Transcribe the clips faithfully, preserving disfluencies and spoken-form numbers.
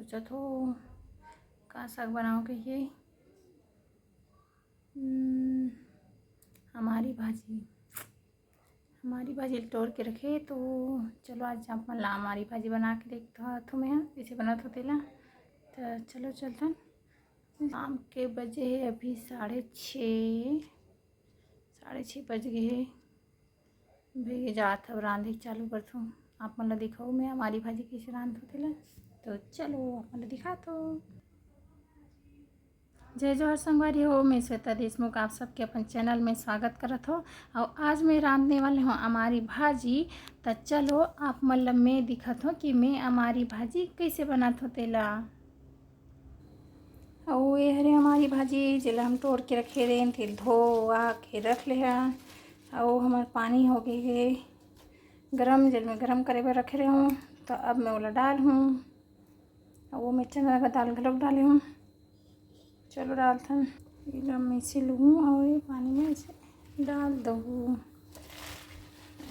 सोचत हो का साग बनाओ कहिए। हम्म, हमारी भाजी, हमारी भाजी ल टोर के रखे, तो चलो आज आप मन ला हमारी भाजी बना के देखत हूँ मैं ह, कइसे बनत हो तेला। तो चलो चलतन। शाम के बजे हे अभी साढ़े छः, साढ़े छः बज गए हे। भैया जात हव रांधे चालू करथों, आप मन ला दिखाऊँ मैं हमारी भाजी कइसे रांधथों तेला। तो चलो आप मन ला दिखाथों। जय जोहार संगवारी हो, मैं श्वेता देशमुख आप सबके अपन चैनल में स्वागत करत हो। और आज मैं रांधने वाले हूँ अमारी भाजी। त चलो आप मन ल मैं दिखत हो कि मैं अमारी भाजी कइसे बनात हो तेला। अउ ये हरे अमारी भाजी, जेला हम टोर के रखे रेन, तेल धो आ के रख ले हन। अउ हमर पानी हो गए हे गरम, जेल मैं गरम करे बर रखे रहे हूँ। तो अब मैं ओला डाल हूँ। अउ वो मैं चना का दाल घलोक डाले हूँ। चलो डालथन, एला मिसी लूँ और ये पानी में ऐसे डाल दूँ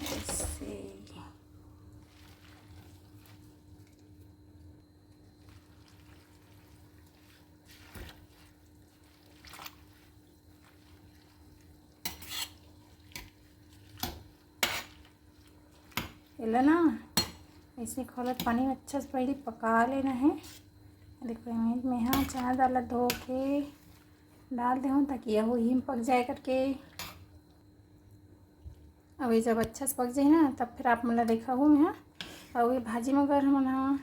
ऐसे। एला ना ऐसे खोलत पानी में अच्छा से पहले पका लेना है। देखो, मैं, मैं हाँ चना दाल ला धो के डाल दे हूँ, ताकि यह ही पक जाए करके। अब ये जब अच्छा से पक जाए ना, तब फिर आप मन ला देखा हूँ मैं। हाँ, और ये भाजी में अगर हमन हा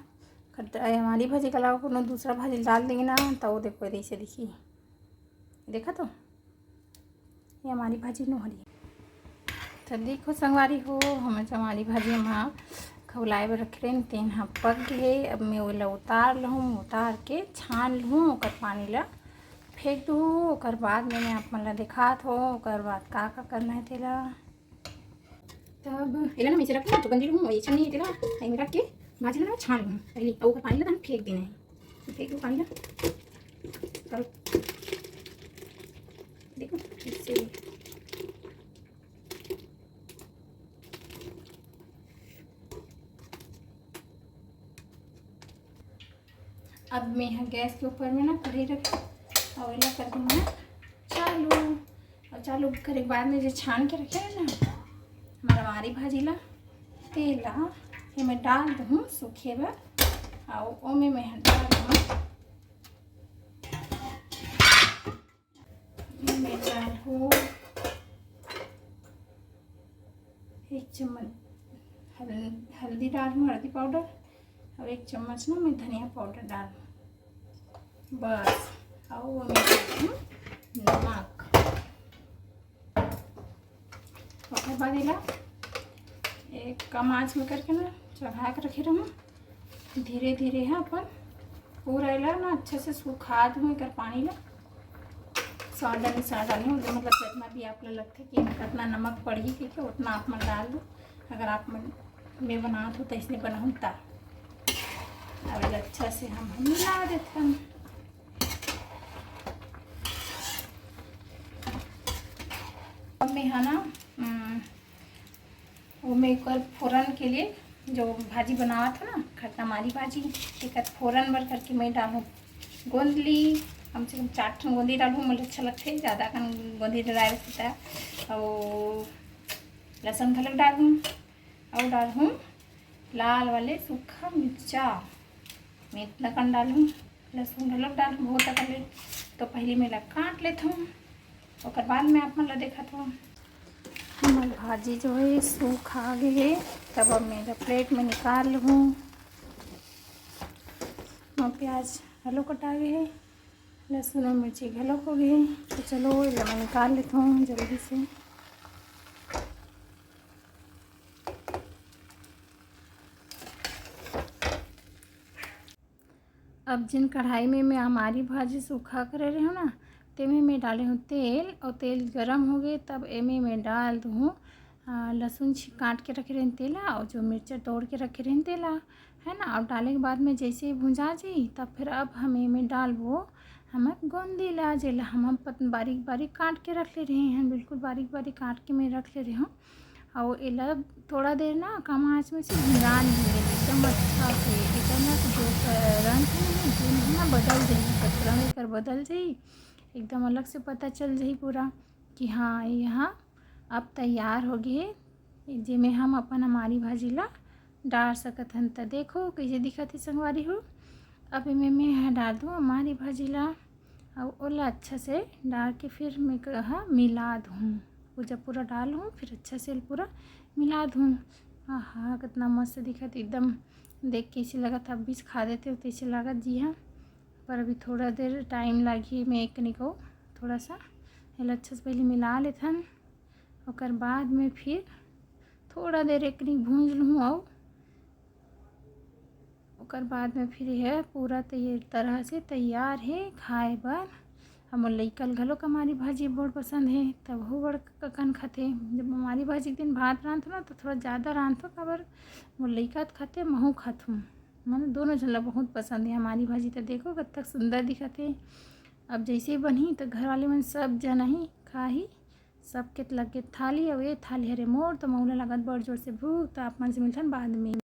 खट-, ए, हमारी भाजी के अलावा कोनो दूसरा भाजी डाल देंगे ना, तो वो देखो, ऐसे दिखी। देखा तो, ये हमारी भाजी नोहरी। तो देखो संगवारी हो, हमर हमारी भाजी हम खौलाए बर रखे रहेन, तेन ह पक गे। अब मैं ओला उतार लहूँ, उतार के छान लहूँ, ओकर पानी ला फेंक दूँ। ओकर बाद में मैं आप मन ला दिखात हो, ओकर बाद का का करना है तेला। तब एला ना मैं इसे रख लूँ, तो गंजी लूँ, ये छन्नी तेला, एमे रख के भाजी ला ना छान लूँ पहले, और ओकर पानी ला तहन फेंक देना है। फेंक दो पानी ला। तब देखो, इससे अब मैं यहाँ गैस के ऊपर में ना कढ़ाई रख और एला कर दूँ मैं चालू। और चालू करे के बाद में जो छान के रखे है ना हमारा हमारी भाजी ला, तेला एमे डाल दूँ सूखे बर। और ओमे मैं डाल दूँ, मैं डाल हूँ एक चम्मच हल-, हल्दी डाल हूँ, हल्दी पाउडर, और एक चम्मच ना मैं धनिया पाउडर डाल हूँ बस। और वो मैं डाल हूँ नमक। ओकर बाद एला एक कम आँच में करके ना चढ़ा के रखे रहूँ। धीरे धीरे है अपन पूरा एला ना अच्छे से सुखा दूँ एकर पानी ला। स्वाद अनुसार डालूँ, मतलब जितना भी आप ला लगथे कि एमे कितना नमक पड़ही कहिके उतना आप मन डाल दो। अगर आप मन मैं बनात हो तो इसने बनाऊँ ता। अब एला अच्छा से हम मिला देथन। अब मैं हा ना, हम्म, वो मैं ओकर फोरन के लिए जो भाजी बनावत हो ना, खटना मारी भाजी, एकर फोरन बर करके मैं डालूँ गोंदली, कम से कम चार ठन गोंदली डालूँ, मुझे अच्छा लगथे ज़्यादा कन गोंदली डाले रहता। और लहसुन घलक डालूँ और डालूँ लाल वाले सूखा मिर्चा, मैं इतना कन डालूँ, लहसुन घलक डालूँ बहुत अकन ले। तो पहले मैं ला काट लेत हूँ, ओकर बाद मैं आप मन ला देखत हूँ। हमर भाजी जो है सूख आ गए है, तब अब मैं एला प्लेट में निकाल लूँ। और प्याज घलो कटा गए है, लहसुन और मिर्ची घलो हो गए है। तो चलो एला मैं निकाल लेत हूँ जल्दी से। अब जिन कढ़ाई में मैं हमारी भाजी सूखा करे रहे हूँ ना, तेमे मैं डाले हूँ तेल और तेल गरम हो गए, तब एमे मैं डाल दूँ, आ, लहसुन छी काट के रखे रहेन तेला और जो मिर्चा तोड़ के रखे रहेन तेला, है ना। और डाले के बाद में जैसे ही भुंजा जाई, तब फिर अब हम एमे डालबो हमर गोंदली ला, जेला हम, हम पत-, बारीक बारीक काट के रख ले रहे हैं, बिल्कुल बारीक बारीक काट के मैं रख ले रहे हूँ। और एला थोड़ा देर ना कम आँच में से भुंजान दीजिए। एकदम अच्छा से एकदम ना जो रंग है ना, जो है ना बदल जाही, कचरा में एकर बदल जाही, एकदम अलग से पता चल जाही पूरा कि हाँ, ये हाँ अब तैयार हो गए हे, जेमे हम अपन अमारी भाजी ला डाल सकत हन। त देखो कैसे दिखत हे संगवारी हो। अब एमे मैं ह डाल दूँ अमारी भाजी ला, अउ ओला अच्छा से डाल के फिर मैं कहा मिला दूँ। वो जब पूरा डालूँ फिर अच्छा से पूरा मिला दूँ। आहा, कितना मस्त दिखत, एकदम देख के ऐसे लगत अब बीस खा देते हो तैसे लागत जी हाँ। पर अभी थोड़ा देर टाइम लागही, मैं एक निको थोड़ा सा एला अच्छा से पहले मिला लेथन। ओकर बाद में फिर थोड़ा देर एकनी भूंज लूँ अउ ओकर बाद में फिर यह पूरा तैयार तरह से तैयार है खाए बर। अब मोर लइका ल घलो अमारी भाजी बड़ पसंद है, तब वो बड़ ककन खाथे। जब अमारी भाजी के दिन भात रांधो ना तो थोड़ा ज़्यादा रांधो, काबर मोर लइका तो खाथे, महू खाथूँ, मन दोनों झन ला बहुत पसंद है अमारी भाजी। तो देखो कतक सुंदर दिखत है। अब जैसे ही बनही तो घर वाले मन सब जन ही खाही, सबके लगे थाली, अउ ये थाली हरे मोर, तो मोला लगत बड़ जोर से भूख। तो आप मन से मिलथन बाद में।